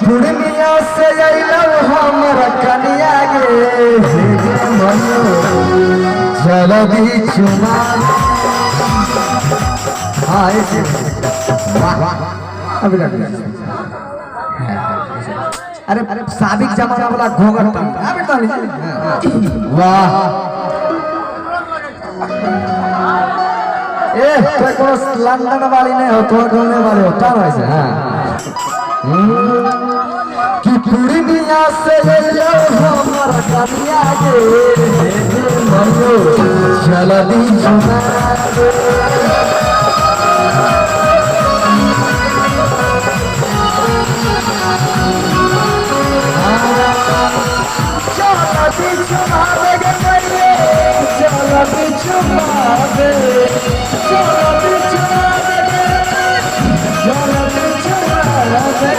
पूर्णिया से अइलौ हमर कनिया गे, हे गे मनो जल्दी चुमा। हाँ ऐसे, वाह अभी रख। अरे साबिक जमाना वाला घोंघट टांग अभी टांग लीजिए। वाह ए तो कोनो लंदन वाली नहीं हो तो घूमने वाले हो टांग ऐसे। हाँ कि पूर्णिया से अइलौ हमर कनिया गे, हे गे मनो जल्दी चुमा दे। जल्दी चुमा दे गे मैये, जल्दी चुमा दे, जल्दी चुमा दे गे, जल्दी चुमा दे।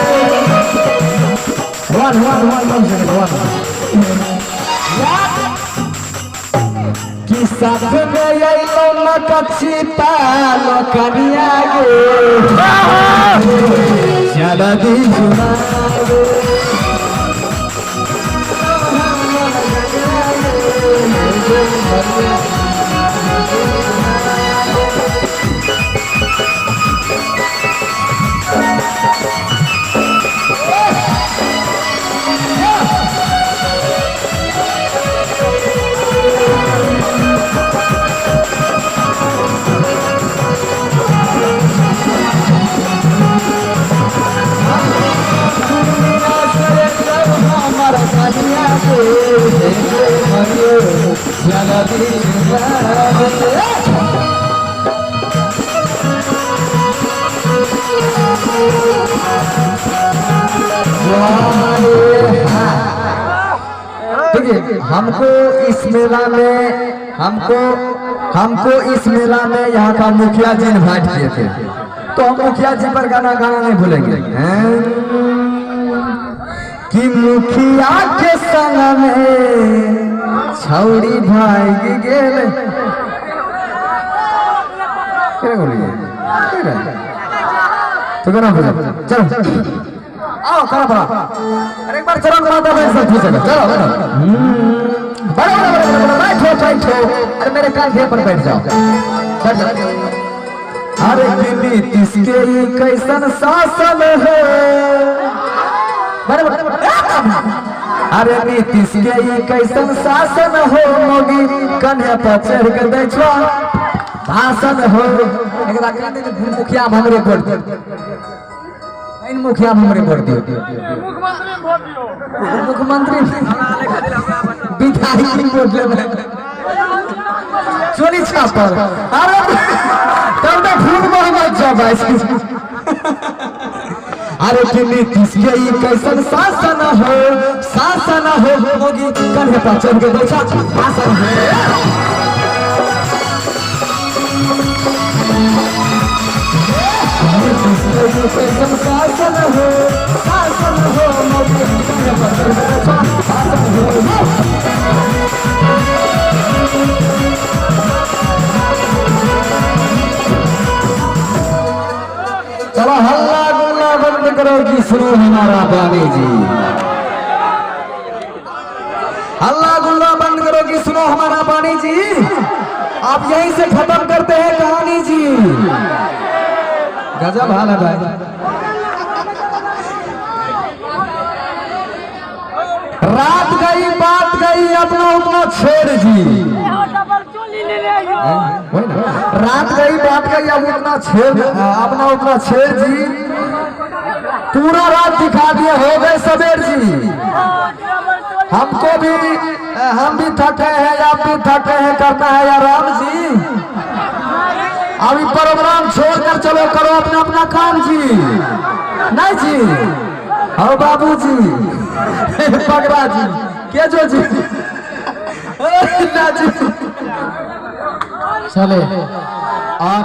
One one one one second one. कि साथ में अइलो न कक्षी पालो कनिया गे, जल्दी चुमा दे। हमर कनिया गे, हे गे मनो जल्दी चुमा दे। देखिए हमको इस मेला में हमको हमको इस मेला में यहाँ का मुखिया जी इन्वाइट किए थे, तो हम मुखिया जी पर गाना गाना नहीं भूलेंगे हैं? कि मुखिया के संग में छौड़ी भाग गेल। केना बोलिए? केना? तो केना बोले? चलो आओ करो बड़ा। अरे एक बार चरण माता बहन सब पूछेगा। चलो चलो बड़ो बड़ो बड़ो बड़ो, बैठो बैठो। अरे मेरे कंधे पर बैठ जाओ, बैठ जाओ। अरे कि नीतीश के ई कैसन शासन है। बड़े बड़े। अरे नीतीश के ई कैसन शासन हो, मोगी कन्हे पर चढ़ के दै छो भाषण हो। एकरा कहने के मुखिया हमरे वोट दियो, इन मुखिया हमरे वोट दियो, मुख्यमंत्री विधायक वोट लेबै चोरी छापर। अरे तब तो फूट मोहम्मद जब। अरे कि नीतीश के ई कैसन शासन हो, शासन हो, मोगी कन्हे पर चढ़ के बैठा भाषण हो। नीतीश के ई कैसन शासन हो, शासन हो, मोगी कन्हे पर चढ़ के बैठा भाषण हो। चलो हल्ला गुल्ला बंद करो कि सुनो हमारा बानी जी। हल्ला गुल्ला बंद करो कि सुनो हमारा बानी जी। आप यहीं से खत्म करते हैं कहानी जी। गजब हाल है भाई। रात गई बात गई अपना उतना छेड़ जी। वही ना, रात गई बात गई अब उतना छेड़, अपना उतना छेड़ जी। पूरा रात दिखा दिए, हो गए सवेर जी। हमको भी, हम भी थके हैं, आप भी थके हैं, करना है या राम जी। अभी प्रोग्राम छोड़कर चलो करो अपना अपना काम जी। नहीं जी, हाँ बाबू जी, पगड़ा जी, के जो जी ना जी चले और